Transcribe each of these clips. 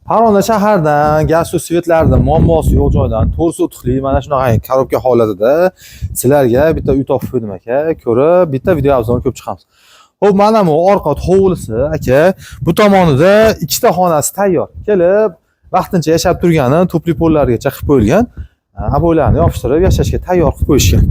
Farg'ona shahardan gaz suv svetlarida muammosi yo'q joydan 4 sotixli mana shunaqa korobka holatida sizlarga bitta uy topib qo'ydim aka. Ko'rib bitta video obzorni ko'rib chiqamiz. Xo'p, mana bu orqa hovlisi aka. Bu tomonida ikkita xonasi tayyor. Kelib vaqtincha yashab turgani topli pollargacha qilib qo'yilgan. Oboylarni yopishtirib yashashga tayyor qilib qo'yishgan.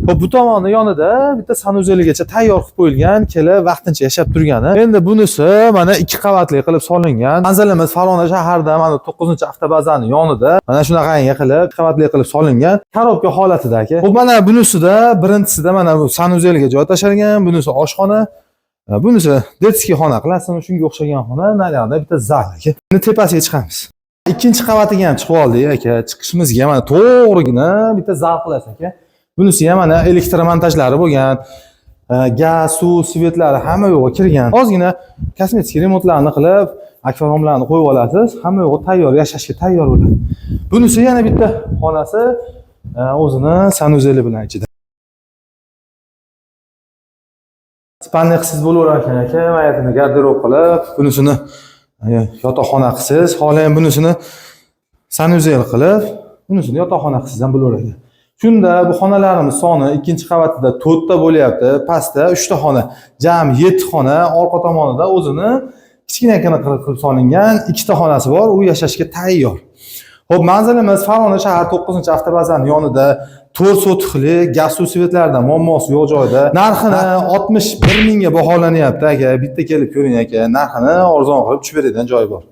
Xo'p, bu tomoni yonida bitta sanuzeligacha tayyor qilib qo'yilgan, kelib vaqtincha yashab turgani. Endi bunisi mana 2 qavatli qilib solingan. Manzilimiz Farg'ona shahrida, mana 9-avtobazaning yonida. Mana shunaqangi qilib, 2 qavatli qilib solingan korobka holatida aka. Xo'p, mana bunisida birinchisida mana bu sanuzelga joy tashalgan, bunisi oshxona. Bunisi детский xona qilasizmi, shunga o'xshagan xona, naryoqda bitta zal aka. Endi tepasiga chiqamiz. Ikkinchi qavatiga ham chiqib oldik aka. Chiqishimizga mana to'g'rigina bitta zal qilasiz aka. Bunisi ham mana elektromontajlari bo'lgan, gaz, suv, svetlari hamma yo'g'i kirgan. Ozgina kosmetik remontlarni qilib, akvariumlarni qo'yib olasiz, hamma yo'g'i tayyor, yashashga tayyor bo'ladi. Bunisi yana bitta xonasi, o'zini sanuzeli bilan ichida. Спальный qilsiz bo'laverar ekan aka, mayatini garderob qilib, bunisini yotoqxona qilsiz, xohlang bunisini sanuzel qilib, bunisini yotoqxona qilsiz ham bo'laverar ekan. Shunda bu xonalarimiz soni ikkinchi qavatida 4 ta bo'lyapti, pastda 3 ta xona, jami 7 xona, orqa tomonida o'zini kichkinagina qilib solingan 2 ta xonasi bor, u yashashga tayyor. Xo'p, manzilimiz Farg'ona shahar 9-avtobazaning yonida 4 sotixli gaz suv svetlaridan muammosi yo'q joyda. Narxini 61 mingga baholanyapti aka. Bitta kelib ko'ring aka, narxini arzon qilib tushib beradigan joyi bor.